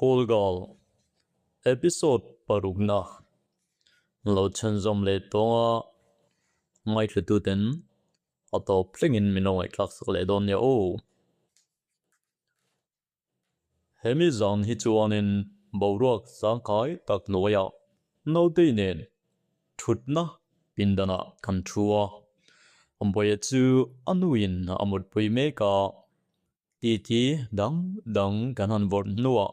Call Girl episode parukna lo chhunzawm leh tawnga ngaithlatuten a tawp thlengin min lo ngaihthlak sak leh dawn nia aw. Hemi zan hi chuanin boruak zangkai tak hnuaiah nautei nen thutna pindanah kan thu a, Ambuaia chu a nuin a mutpui mek a, titi dang dang kan han vawrh hnuah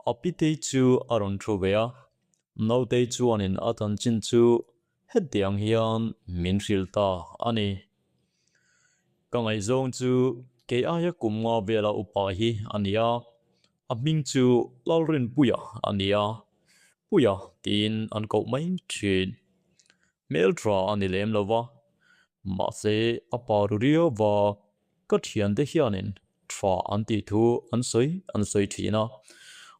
a pitei chu a rawn thu ve a, nautei chuanin a chanchin chu hetiang hian min hrilh ta a ni. Ka ngaihzawng chu kei aia kum nga vela upa hi a ni a, a hming chu Lalrinpuia a ni a, Puia tiin an koh mai thin. Hmeltha a ni lem lo va, mahse a pa ru riau va, ka thiante hianin tha an tih thu an sawi an sawi thin a,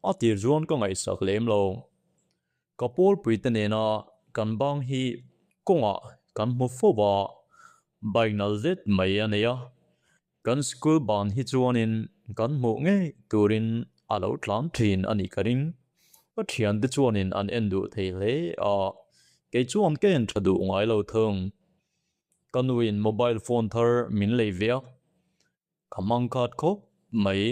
a tir chuan ka ngaihsak lem lo. Ka pawlpuite nena kan bang hi kawngah kan hmu fo va, bike nal zet mai a nei a. Kan school ban hi chuanin kan hmuh ngei turin a lo tlan thin a nih ka ring. Ka thiante chuanin an en duh thei hle a, kei chuan ka en tha duh ngai lo thung. Ka nuin mobile phone thar min lei ve a, ka hmang khat khawp mai.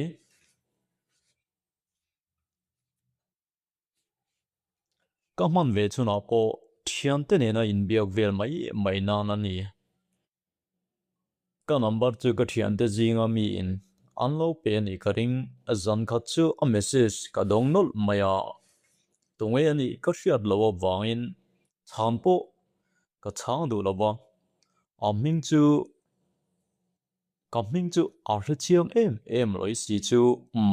Ka hman ve chhunah pawh thiante nena inbiak vel mai mai nan a ni. Ka number chu ka thiante zinga miin an lo pe a nih ka ring. Zan khat chu a message ka dawng nawlh mai a, tunge a nih ka hriat loh avangin chhan pawh ka chhang duh lo va, a hming chu Ka hming chu a hre chiang em em lawih si chu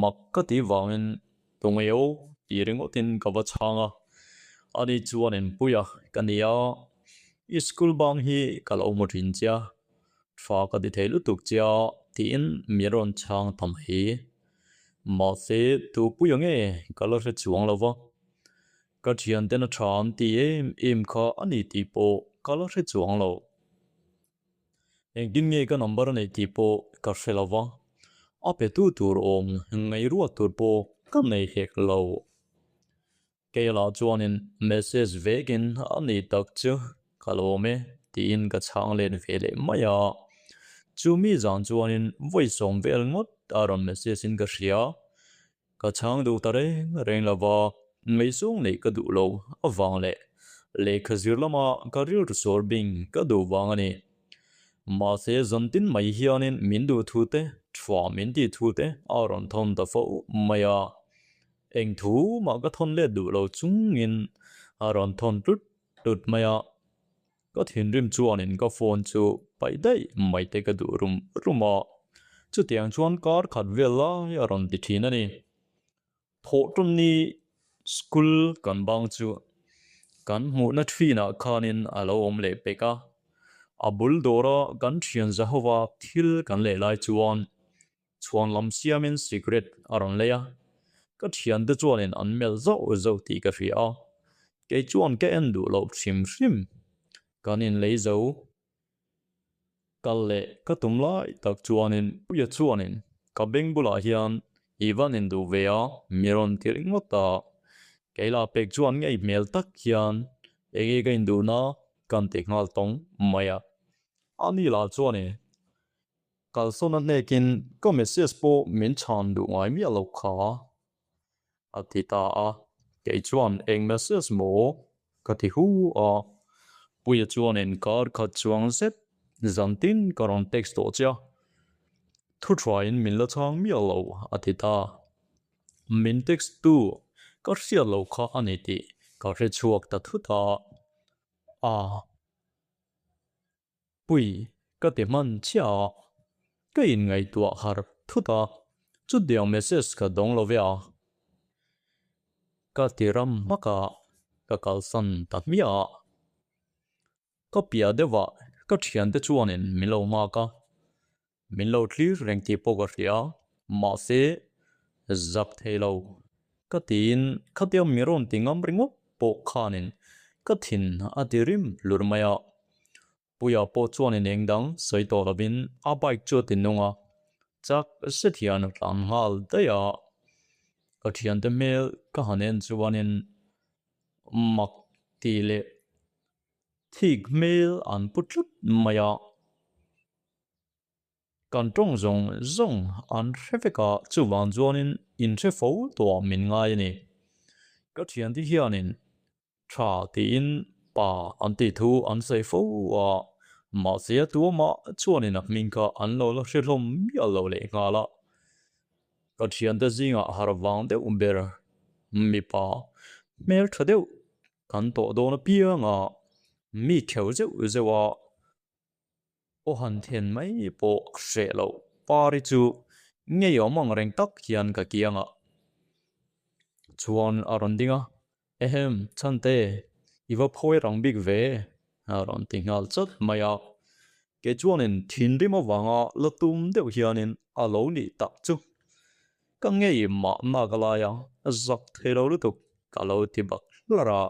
mak ka ti vangin tunge aw tih ringawtin ka va chhang a, ani chuan inpuia ka ni a, i school bang hi ka lo hmu thin che a, tha ka ti thei lutuk che a tiin mi rawn chhang ta mai. Mahse tupuia nge ka la hre chuang lo va, ka thianten a tha an ti em em kha a ni tih pawh ka la hre chuang lo. Engtin nge ka number a neih tih pawh ka hre lo va, a pe tu tur awm ngaihruat tur pawh ka nei hek lo. Keilah chuanin message vekin a ni tak chu ka lawm e tiin ka chhang let ve leh mai a. Chu mi zan chuanin vawi sawm vel ngawt a rawn message in ka hria. Ka chhang duh ta reng reng lo va, ngaihzawng neih ka duh lo avang leh lehkha zir lama ka rilru sawr bing ka duh vang a ni. Mahse zantin mai hianin min duh thu te, thua min tih thu te a rawn thawn ta fo mai a. Eng thu mah ka thawn let duh lo chungin a rawn thawn tlut tlut mai a. Ka thinrim chuanin ka phone chu paih daih mai te ka duh rum rum a, chutiang chuan kar khat vel lai a rawn ti thin a ni. Thawh tumni school kan bang chu kan hmuhna thinah khanin a lo awm leh pek a, a bul dawra kan thian Zahova thil kan leh lai chuan chhuan lam siamin cigarette a rawn lei a, ka thiante chuanin an melh zauh zauh tih ka hria a, kei chuan ka en duh loh hrim hrim. Kan inlei zo kal leh ka tum lai tak chuanin Puia chuanin ka beng bulah hian i van induh ve a mi rawn ti ringawt a, keila pek chuan ngei hmel tak hian enge ka induhna kan ti nghal tawng mai a, ani lah chuanin Kalsawn a hnekin ka message pawh min chhan duh ngai miah lo kha a ti ta a, kei chuan eng message maw ka ti hu a, Puia chuan inkar khat chuang zet zantin ka rawn text tawh che a, thu thuaiin min la chhang miah lo a ti ta. Min text tu ka hriat loh kha a ni tih ka hre chhuak ta thut a, aa. Pui, ka ti hman chiah a, ka inngaihtuah harh thut a, chutiang message ka dawng lo ve a, ka ti ram hmak a, ka kalsan ta hmiah a. Ka piah deuh ah ka thiante chuanin min lo nghak a, Min lo thlir reng tih pawh ka hria, mahse zak thei lo ka tiin khatia mi rawn ti ngam ringawt pawh khanin ka thin a ti rim hlur mai a. Puia pawh chuanin eng dang sawi tawh lovin a bike chu a ti nung a, chak zet hian a tlan nghal daih a. Ka thiante hmel ka han en chuanin mak tih leh thik hmel an pu tlat mai a. Kan tawng zawng zawng an hre vek a, chuvang chuanin inhre fo tawh min ngai a ni. Ka thiante hianin Tha tiin pa an tih thu an sawi fo a, mahse a tuamah chuanin a hming kha an lo la hre hlawm miah lo leh nghal a. Ka thiante zingah har vang deuh ber mipa hmel tha deuh kan tawh dawn apiang a, mi kheuh zeuh zeuh a. Aw han then mai pawh hreh loh pari chu ngeiawm ang reng tak hian ka kiang a chuan a rawn ding a, Ehem Chhante i va phawi rang bik ve a rawn ti nghal chat mai a, kei chuanin thinrim avanga la tum deuh hianin a lo nih tak chu ka ngei mahna ka lai a, zak thei lo lutuk ka lo ti bak hlar a.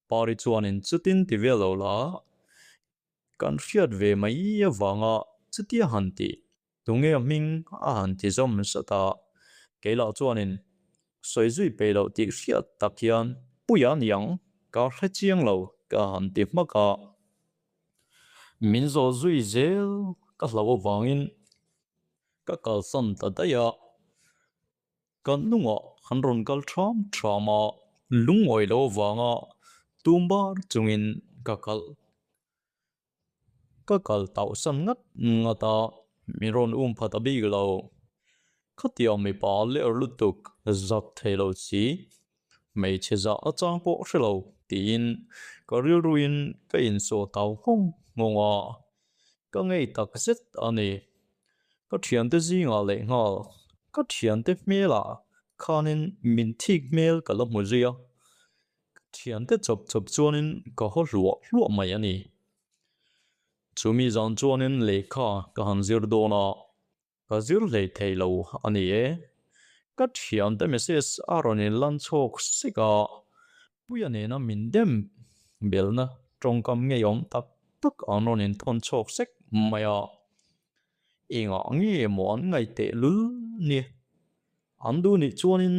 Pari chuanin chutin ti vel lo la, kan hriat ve mai avanga chutia han ti, tunge a hming a han ti zawm zat a, keilah chuanin sawi zui peih loh tih hriat tak hian Puia niang ka hre chiang lo ka han ti hmak a, min zawh zui zel ka hlauh avangin ka kalsan ta daih a. Kan hnungah an rawn kal ṭham ṭham a, lungawi lo avanga tum bar chungin ka kal ka kal tauhsan ngat ngat a, min rawn um phat a bik lo. Khatiang mipa ler lutuk zak thei lo si, hmeichhe zah a chang pawh hre lo tiin ka rilruin ka insawh tau nghawng nghawng a, ka ngei tak zet a ni. Ka thiante zingah leh nghal ka thiante hmelah khanin min thik hmel ka la hmu zui a, ka thiante chawp chawp chuanin ka haw hluah hluah mai a ni. Chumi zan chuanin lehkha ka han zir dawn a, ka zir hlei thei lo a ni e. Ka thiante message a rawn inlan chhawk sek a, Puia nena min dem belna tawngkam ngeiawm tak tak an rawn inthawn chhawk sek mai a. Engah nge maw an ngaih teh lul ni? An duh nih chuanin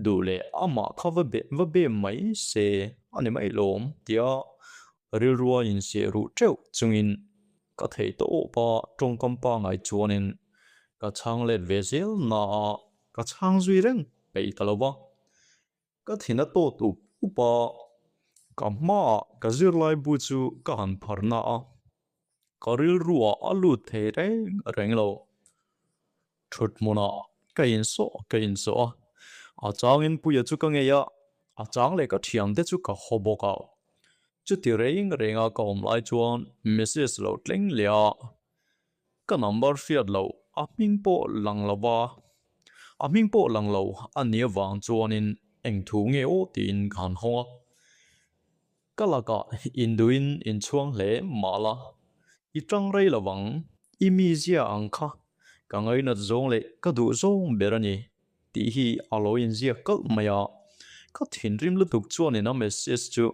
duh leh amah kha va be va bem mai se a ni mai lawm tia rilrua insiah ruh teuh chungin ka theih tawp a tawngkam pangai chuanin ka chhang let ve zel na a, ka chhang zui reng peih ta lo va. Ka thin a tawt up up a, ka hmaah ka zirlai bu chu ka han phar na a, ka rilruah a lut thei reng reng lo. Thut hmunah ka insawh ka insawh a, a changin Puia chu ka ngei a, a chang leh ka thiamte chu ka haw bawk a. Chuti reng renga ka awm lai chuan message lo thleng leh a, Ka number hriat loh a hming pawh lang lo va, a hming pawh lang lo a nih avang chuanin eng thu nge aw tiin ka han hawng a. Ka lakah induhin inchhuang hle mah la, i tang rei lo vang, i mizia ang kha ka ngainat zawng leh ka duh zawng ber a ni tih hi a lo inziak kalh mai a. Ka thinrim lutuk chuanin a message chu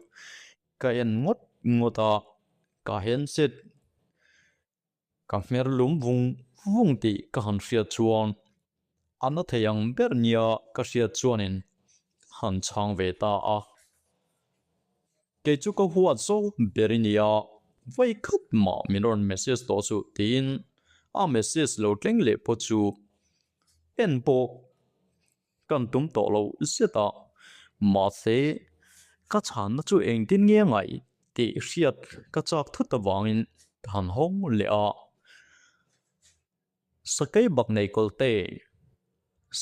ka en ngawt ngawt a, ka handset Ka hmer lum vung vung tih ka han hriat chuan a na thei ang ber nia ka hriat chuanin han chhang ve ta a. Kei chu ka huat zo ber i nia, vawi khat mah min rawn message tawh suh tiin a message lo tleng leh pawh chu en pawh kan tum tawh lo zet a, mahse ka chhanna chu engtin nge ngaih tih hriat ka chak thut avangin ka han hawng leh a. Sakei bak nei kawl te,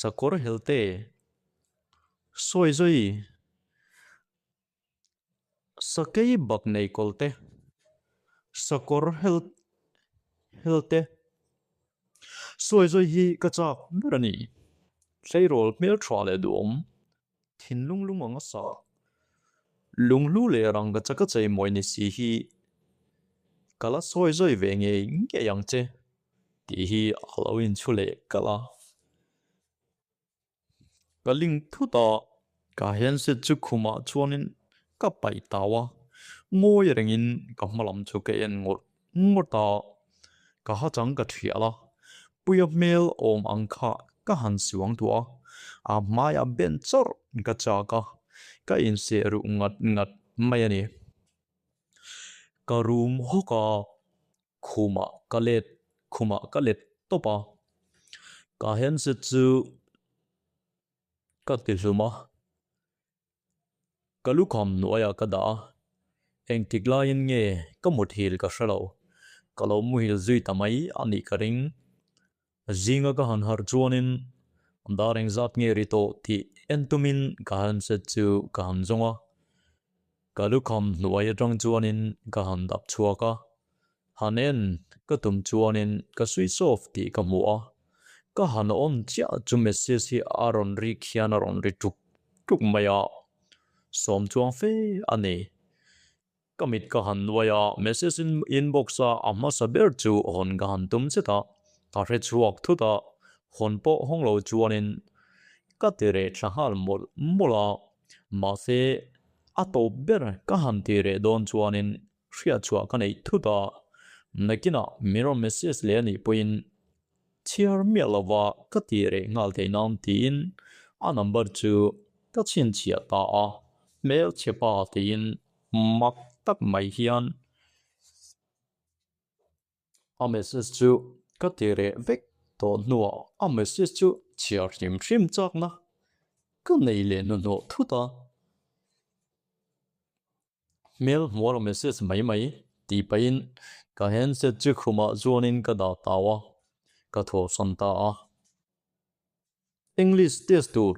sakawr hel te, sawi zui, sakei bak nei kawl te, sakawr hel hel te, sawi zui hi ka chak ber a ni. Tleirawl hmeltha leh duhawm thinlung lung anga sa lunghlu leh rangka chaka chei mawi ni si hi ka la sawi zui ve ngei ngei ang che tih hi a lo inchhu leh kalh a. Ka ling thut a, ka handset chu khumah chuanin ka paih tau a, ngawi rengin ka hma lam chu ka en ngawt ngawt a, ka ha chang ka thial a, Puia hmel awm ang kha ka han suang duh a, A hmaiah ben chawrh ka chak a, ka inseh ruh ngat ngat mai a ni. Ka rum hawk a, khumah ka let khumah ka let tawp a, ka handset chu ka ti hlum a. Ka lukham hnuaiah ka dah a, engtik laiin nge ka muthil ka hre lo, ka lo muhil zui ta mai a nih ka ring. Zinga ka han harh chuanin dar engzat nge ri tawh tih en tumin ka handset chu ka han zawng a, ka lukham hnuai atang chuanin ka han dap chhuak a, han en ka tum chuanin ka switch off tih ka hmu a, ka han on chiah chu message hi a rawn rik hian a rawn ri tuk tuk mai a, sawm chuang fe a ni. Ka mit ka han nuai a, message inbox a a hmasa ber chu hawn ka han tum zet a, ka hre chhuak thut a, hawn pawh hawng lo chuanin ka ti reh tha nghal mawlh mawlh a, mahse a tawp ber ka han ti reh dawn chuanin hriat chhuah ka neih thut a, nakinah min rawn message leh a nih pawhin chhiar miah lova ka ti reh nghal theih nan tiin a number chu ka chhinchhiah ta a, hmelchhe pa tiin mak tak mai hian a message chu ka ti reh vek tawh hnuah a message chu chhiar hrim hrim chakna ka nei leh hnuhnawh thut a. Hmel hmuar message mai mai tih pahin ka handset chu khumah chuanin ka dah tau a, ka thawhsan ta a. English test tur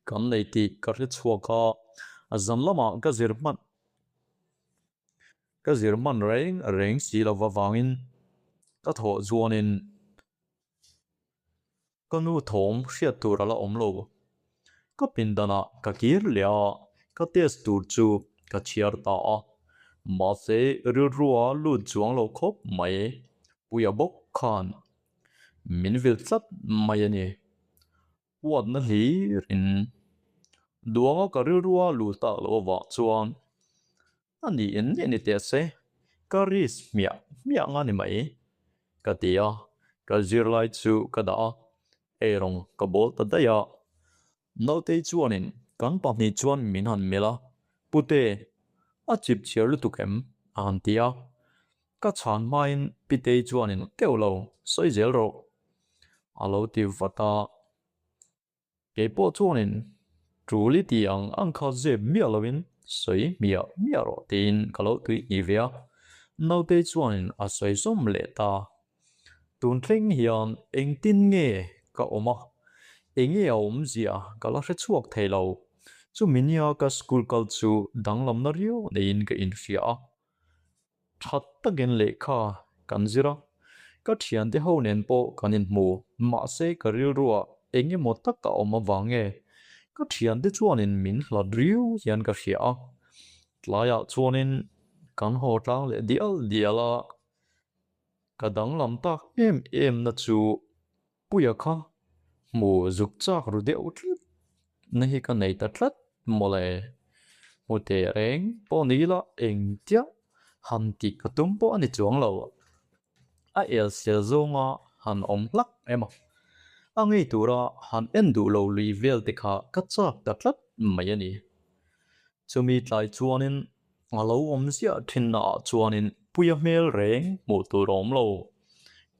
kan nei tih ka hre chhuak a, zan lamah ka zir hman ka zir hman reng reng si lo avangin ka thawh chuanin Ka nu thawm hriat tur a la awm lo. Ka pindanah ka kir leh a, ka test tur chu ka chhiar ta a. Mahse rilrua lut chuang lo khawp mai. Puia bawk khan min vil tlat mai a ni. Huatna hlirin duanga ka rilrua lut tak loh avang chuan A ni in nge ni teh se, ka risk hmiah hmiah nga ni mai, ka ti a, ka zirlai chu ka dah a, eirawng ka bawl ta daih a. Nautei chuanin kan pahnih chuan min han melh a, Pute, a chip chhiar lutuk em? a han ti a, ka chhan hmain Pitei chuanin teuh lo, sawi zel rawh, a lo ti vat a. Kei pawh chuanin tul i ti ang ang kha zep miah loin sawi hmiah hmiah rawh tiin ka lo tui hnih ve a, Nautei chuanin a sawi zawm leh ta. Tun thleng hian engtin nge ka awm a, enge a awmzia ka la hre chhuak thei lo. Chumi nia ka school kal chu danglamna riau neiin ka inhria a. Tha takin lehkha kan zir a, ka thiante ho nen pawh kan inhmu, mahse ka rilruah eng emaw tak a awm avang nge ka thiante chuanin min hlat riau hian ka hria a, tlaiah chuanin kan haw tlang leh dial dial a, ka danglam tak em em na chu Puia kha hmu zuk chak ru deuh tlat na hi ka nei ta tlat mawle. Hmu teh reng pawh ni ila engtia han tih ka tum pawh a ni chuang lo. A el sel zawnga han awm hlak em a, a ngei tura han en duh lo lui vel te kha ka chak ta tlat mai a ni. Chumi tlai chuanin A lo awm ziah thinna ah chuanin Puia hmel reng hmuh tur a awm lo.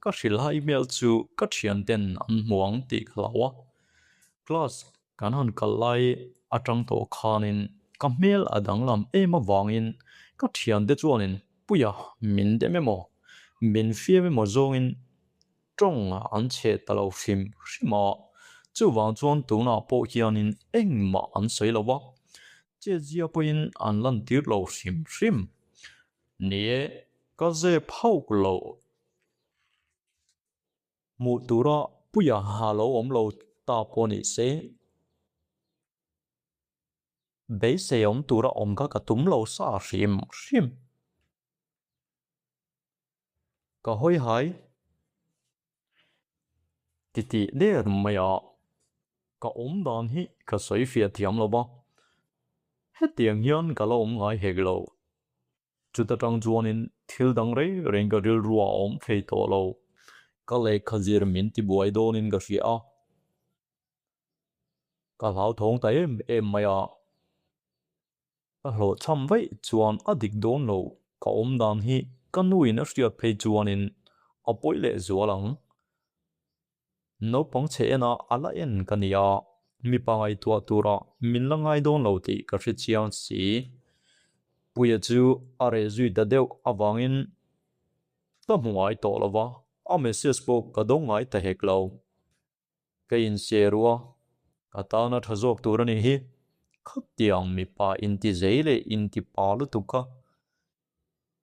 Ka hrilhai hmel chu ka thianten an hmu ang tih ka hlau a. Class kan han kal lai atang tawh khanin ka hmel a danglam em avangin ka thiante chuanin Puia min dem emaw, min fiam emaw zawngin tawng an chhe ta lo hrim hrim a, chuvang chuan tunah pawh hianin engmah an sawi lo va, chetzia pawhin an lantir lo hrim hrim. Ni e, ka zep hauh lo. Hmuh tura puia ha lo awm lo ta pawh ni se. Beisei awm tura awm kha ka tum lo sa hrim hrim. Ka hawi hai ti tih der mai a, ka awm dan hi ka sawi fiah thiam lo va, hetiang hian ka la awm ngai hek lo. Chuta tang chuanin thil dang reng reng ka rilru a awm thei tawh lo, ka lehkha zir min tibuai dawnin ka hria a. Ka hlauthawng ta em em mai a. Ka hlawhchham vaih chuan a dik dawn lo, ka awm dan hi ka nuin a hriat phei chuanin a pawi leh zual ang. Naupang chhe ena a la en ka ni a, mipa ngaihtuah tura min la ngai dawn lo tih ka hre chiang si. Puia chu a reh zui ta deuh avangin ka hmu ngai tawh lo va, a message pawh ka dawng ngai ta hek lo. Ka insiaru a, ka tana tha zawk tur a nih hi. Khatiang mipa inti zei leh inti pa lutuk kha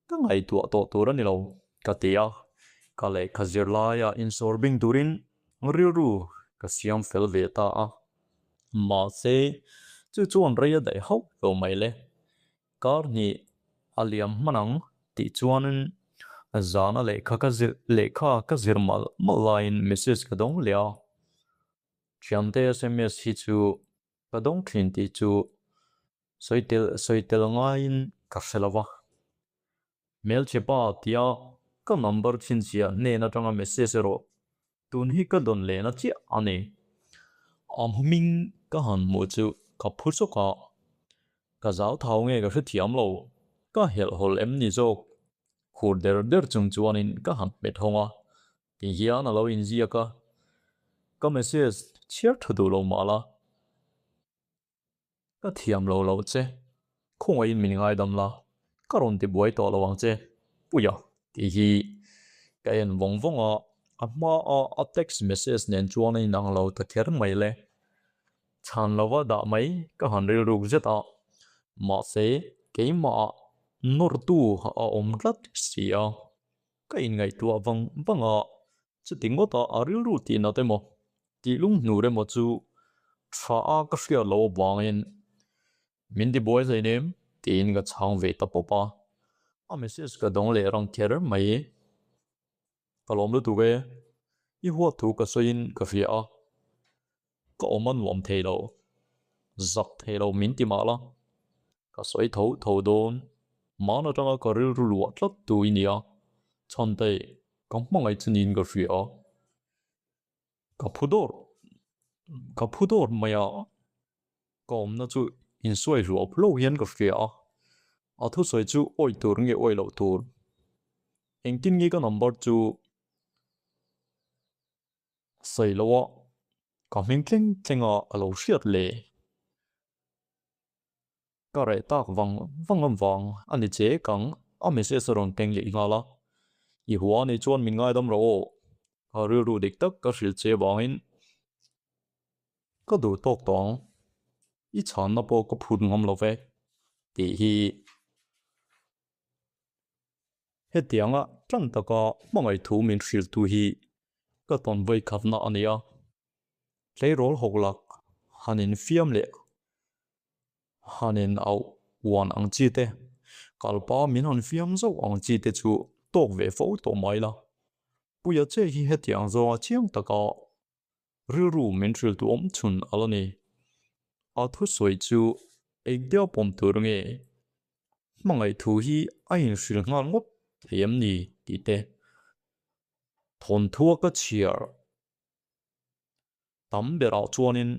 ka ngaihtuah tawh tur a ni lo, ka ti a. Ka lehkha zir laia insawr bing turin rilru ka siam fel ve ta a. Mahse, chu chuan rei a daih hauh lo mai le. Kar hnih a liam hman ang tih chuanin zana lehkha ka zir lehkha ka zir malh malh laiin message ka dawng leh a. Thiante sms hi chu ka dawng thin tih chu sawi tel sawi tel ngaiin ka hre lo va. Hmelchhe pa tia ka number chhinchhiah hnen atanga message erawh Tun hi ka dawn lehna chiah a ni. A hming ka han hmuh chu ka phu chawk a, ka zau thau nge ka hrethiam lo, ka helhhawlh em ni zawk? Khur der der chung chuanin ka han hmet hawng a, ti hian a lo inziak a, ka message chhiar tha duh lo mah la. Ka thiam lo lo che, khawngaihin min ngaidam la, ka rawn ti buai tawh lo ang che, Puia tih hi ka en vawng vawng a, a hma a a text message nen chuan a inang lo ta kher mai le. Chhan lova dah mai ka han rilruk zet a, mahse keimah nawrtu a awm tlat si a, ka inngaihtuah vang vang a, chuti ngawta a rilru tih nat emaw Tih lunghnur emaw chu tha a ka hriat loh avangin min ti buai hlei nem tiin ka chhang ve ta pawp a, a message ka dawng leh rang kher mai. Ka lawm lutuk e, i huat thu ka sawiin ka hria a, ka awm a nuam thei lo, zak thei lo min ti mah la, ka sawi tho tho dawn, hmaan atanga ka rilru luah tlat tu i nia, chhantei ka hmangaih chu niin ka hria a. Ka phu dawr, ka phu dawr mai a, ka awmna chu insuai hluah hluah hian ka hria a, a thusawi chu awih tur nge awih loh tur? Engtin nge ka number chu sawi loh a, ka hming thleng thleng a a lo hriat le? Ka reh tak vang vang avang a ni che kang a message a rawn keng leh nghal a, I hua anih chuan min ngaidam rawh aw, ka rilru dik tak ka hrilh che vangin ka duh tawk tawh ang, i chhanna pawh ka phut ngam lo ve tih hi hetianga tan taka hmangaih thu min hrilh tu hi ka tawn vawi khatna a ni a, tleirawl hawk lak han infiam leh Han in auh uan ang chi te, kalpa min han fiam zauh ang chi te chu tawk ve fo tawh mai la. Puia che hi hetiang zawnga chiang taka rilru min hrilh tu awm chhun a la ni. A thusawi chu engtia pawm tur nge? Hmangaih thu hi a inhrilh nghal ngawt thei em ni tih te thawnthu a ka chhiar. Tam berah chuanin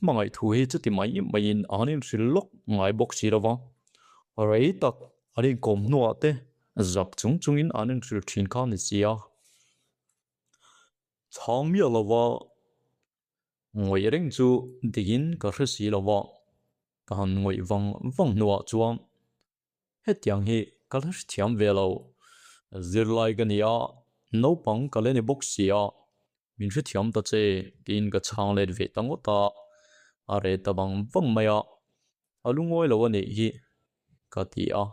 hmangaih thu hi chuti mai maiin an inhrilh lawk ngai bawk si lo va, rei tak an inkawm hnuah te zak chung chungin an inhrilh thin kha a ni si a. Chhang miah lova ngawih reng chu dikin ka hre si lo va, ka han ngawih vang vang hnuah chuan Hetiang hi ka la hrethiam ve lo. Zirlai ka ni a, naupang ka la ni bawk si a, min hrethiam ta che tiin ka chhang let ve ta ngawt a, a reh ta vang vang mai a, a lungawi lo a nih hi ka ti a,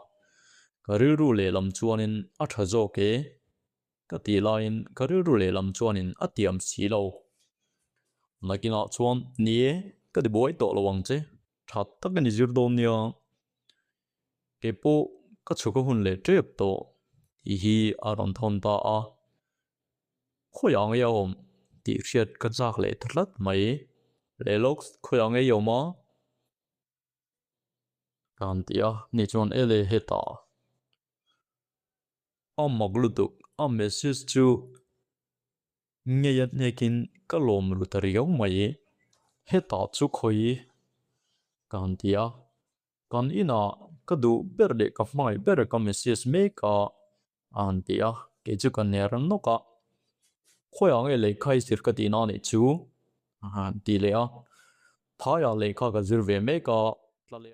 ka rilru lehlam chuanin a tha zawk e ka tih laiin ka rilru lehlam chuanin a tiam si lo. Nakinah chuan ni e, ka ti buai tawh lo ang che, tha tak a ni zir dawn nia. Kei pawh ka chhuk a hun leh tep tawh tih hi a rawn thawn ta a, khawiah ngei a awm tih hriat ka chak leh ta tlat mai. Leh lawk khawiah ngei a awm a? Ka han ti a, ni chuan ele hetah. A mak lutuk, a message chu ngei a hnekin ka lawm ru ta riau mai. Hetah chu khawi ka han ti a, kan inah ka duh ber leh ka hmangaih ber ka message mek a a han ti a, kei chu ka ner nawk a, khawiah nge lehkha i zir ka tihna a nih chu a han ti leh a, thaiah lehkha ka zir ve mek a, tla leh a.